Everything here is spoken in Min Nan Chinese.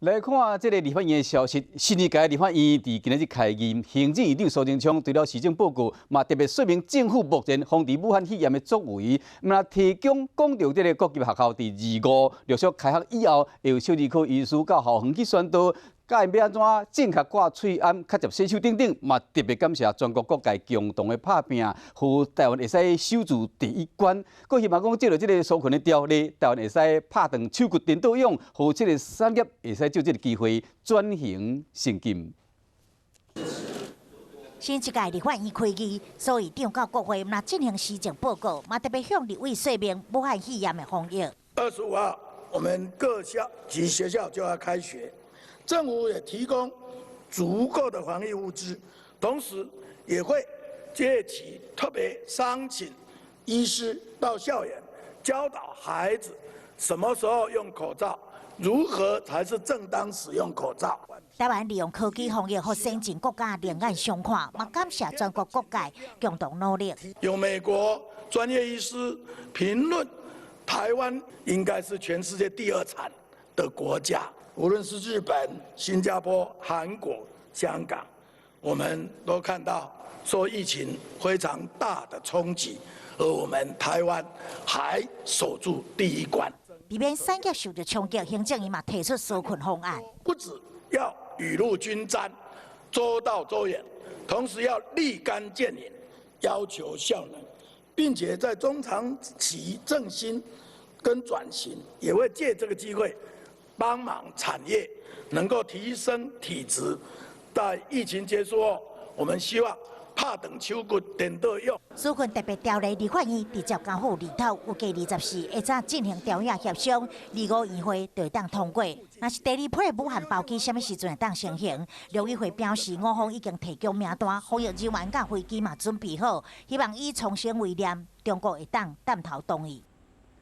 來看這个立法院的消息，新一屆立法院佇今仔日開議，行政院長蘇貞昌除了施政報告，嘛特別說明政府目前防治武漢肺炎的作為，毋但提供講著這个國立學校佇二五陸續開學以後，會有小兒科醫師到校園去宣導，教𪜶欲按怎正確掛喙罨、較捷洗手等等，嘛特別感謝全國各界共同的拍拚，予台灣會使守住第一關。閣希望講藉著這个紓困的條例，台灣會使拍斷手骨顛倒勇，予這个產業會使藉這个機會轉型升級。新一屆立法院開議，蘇院長到國會毋但進行施政報告，嘛特別向立委說明武漢肺炎的防疫。 25號，我們各校及學校就要開學，政府也提供足夠的防疫物資，同時也會借此特別商請醫師到校園教導孩子什麼時候用口罩，如何才是正當使用口罩。台灣利用科技防疫，予先進國家另眼相看，嘛感謝全國各界共同努力。有美國專業醫師評論，台灣應該是全世界第二慘的國家。無論是日本、新加坡、韓國、香港，我們都看到受疫情非常大的衝擊，而我們台灣還守住第一關。避免產業受到衝擊，行政院嘛提出紓困方案。不止要雨露均沾、周到周遠，同時要立竿見影，要求效能，並且在中長期振興跟轉型，也會借這個機會幫忙產業能夠提升體質。在疫情結束後，我們希望拍斷手骨顛倒勇。紓困特別條例立法院直接交付立頭，預計24下早進行調整協商，25院會就會當通過。若是第二批武漢包機啥物時陣會當成行？陸委會表示，我方已經提供名單，防疫人員佮飛機嘛準備好，希望以創新為念，中國會當帶頭同意。